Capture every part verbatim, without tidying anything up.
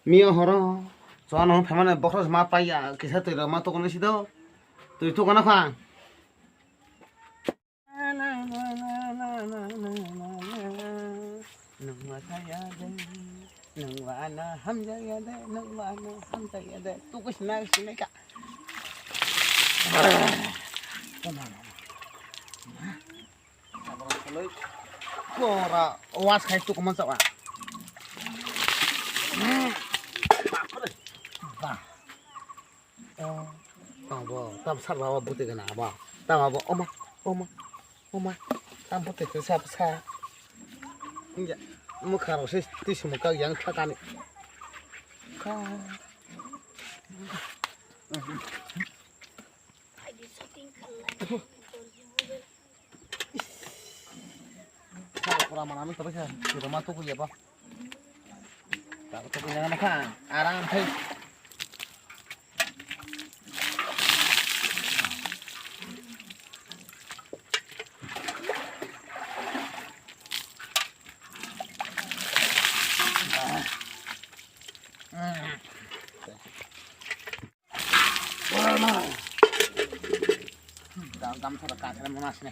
Miya horo, chuano phaimani bokhros ma paiya, kisa twi rok ma tukuni sido. Twi tukuna kha. Nwng ma saya de, nwng ma na hamjaya de, nwng ma na hamjaya de. Tuku sina sini ka. Kora was khai tuku mansa wa. Ba. Oh, tamo bo, tamo sar baba buti gana ba. Tamo bo, oma, oma, oma. Tamo buti ke sa sa. Inja, mukha rok se twi sumuk kak yang thakani. Ka. Sal pura mana mi tapi sa, sudah masuk ya ba. Tak betul punya makan, arang hei. Gamsa rok kakhre mona sini.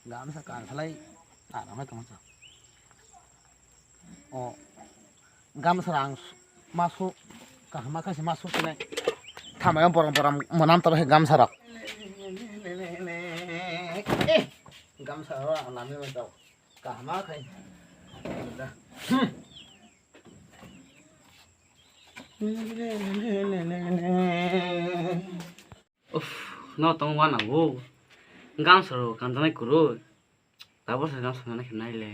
Gamsa kakhwlai, ah, ramai tongsa. O gamsa rang masu kahma kasi masu kene. Thamaya borom borom monam tabo he gamsa rok. Gamsa rok ang nami mantau. Kahma khai. Hmm. Uff, no tong wana wo. Gamsa rok kanjanai kuru. Tabuk se gamsa nana khe naile.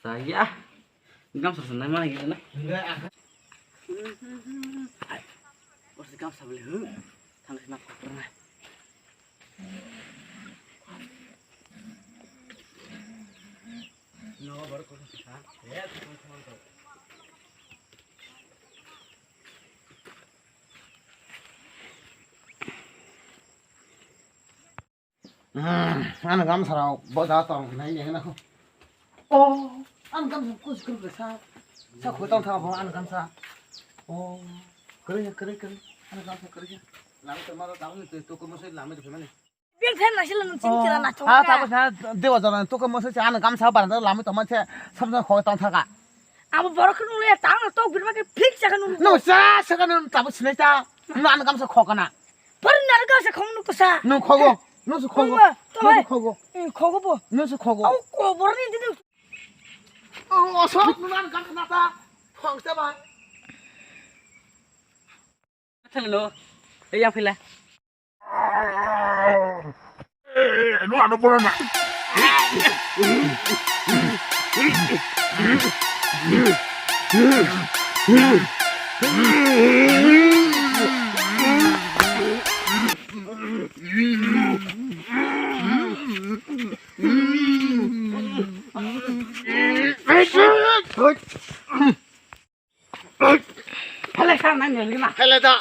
Chaya. Gamsa se nai mani gana. Ai. Gamsa beli hu. Thang se na phakrna. No bar ko sa. Hmm, ano gamsa rok bo da tong hinai neng na ko. Oh, ano gamsa kus kus sa. Sa khoi tong tha bo ano gamsa. Oh, kare kare kare. Ano gamsa kare. Lam to ma da ni to ko mo se lam to mane. Bel phen na sila nung chini kira na chong. Ah, ta ko sa dewa jana to ko mo se ano gamsa ba da lam to ma se sam sam khoi tong tha ka. Abo borok nung le tang to birma ke fix sa ka nung. No sa sa ka nung ta bo sinai ta. No ano gamsa kho kana. Pari naro ka se khong nuk sa. Nung khogo. Nung su khogo. Tongma, tongma. Nung su khogo. Eh, khogo bo. Nung su khogo. Au ko bor ni din. Oh, so nung an kan na ta. Khong sa ba. Thang lo. Eh, yang phila. Eh, no ano pura na. Hele sa nai nel gina. Hele da.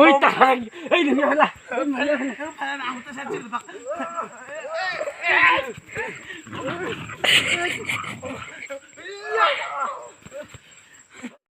Oi ta. Ei ni hala.